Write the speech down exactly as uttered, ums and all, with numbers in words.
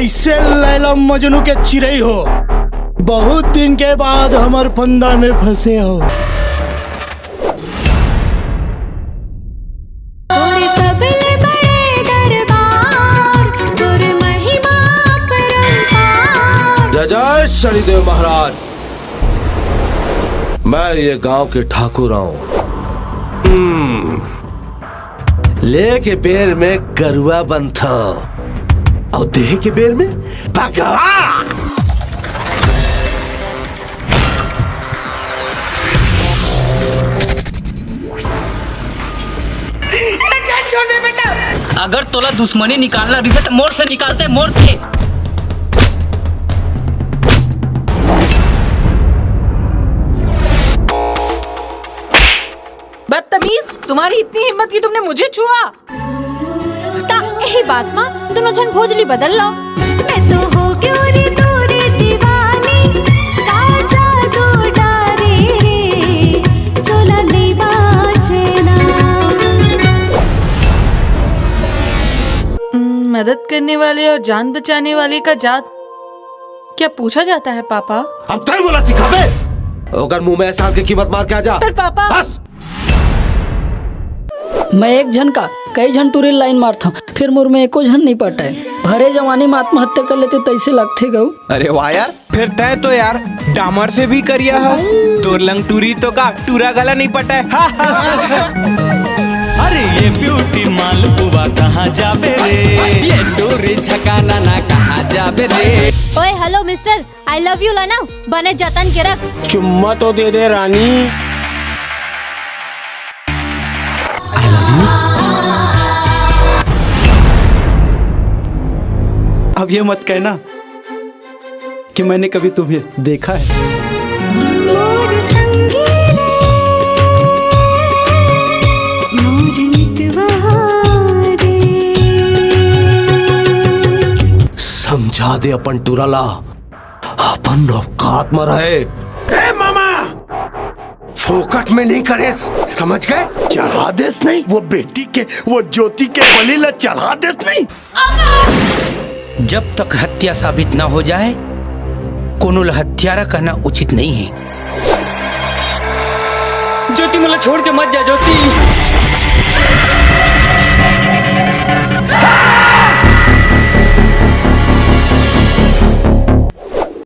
से लैला मजनू के चिरई हो, बहुत दिन के बाद हमर फंदा में फंसे हो। तोरे सबले बड़े दरबार, तोर महिमा अपरंपार। जय जय शनिदेव महाराज। मैं ये गांव के ठाकुर हूँ। हम्म। ले के बेर में गरुआ बनथो, अउ देहे के बेर में बगरा। अगर तोला दुश्मनी निकालना रहिसे त मोर से निकालते, मोर से। बदतमीज, तुम्हारी इतनी हिम्मत कि तुमने मुझे छुआ। ता यही बात मा दोनों झन भोजली बदल लो। मैं तो हो गयो रे तोरे दीवानी, का जादू डारे रे, चोला नहीं बाचना। हम्म, मदद करने वाले और जान बचाने वाले का जात क्या पूछा जाता है, पापा? अब तय बोला सिखाबे। ओकर मुंह में एहसान के कीमत मार के आ जा। पर पापा। बस। मैं एक झन का कई झन टूरी line मारथंव, फिर मोर में एको झन नहीं पटाए। भरे जवानी में आत्महत्या कर लेते तैसे लगथे गऊ। अरे वाह यार। फिर तय तो यार डामर से भी करिया ह। तोर लंग टूरी तो का टूरा गला नहीं पटाए। अरे ये ब्यूटी मालपुआ कहाँ जाबे रे? ये टूरी झकाना ना कहाँ जाबे रे? ओए, hello mister, I love you ला ना, बने जतन के रख। चुम्मा तो दे दे रानी। अब ये मत कहना कि मैंने कभी तुम्हें देखा है। मोर संगी रे, मोर मितवा रे। समझा दे अपन टूरा ला, अपन औकात म रहे। ए मामा, फोकट में नहीं करेस, समझ गए? चढ़ा देस नहीं वो बेटी के, वो ज्योति के बलि ला चढ़ा देस नहीं। जब तक हत्या साबित ना हो जाए, कोनो ला हत्यारा कहना उचित नहीं है। ज्योति, मोला छोड़ के मत जा, ज्योति।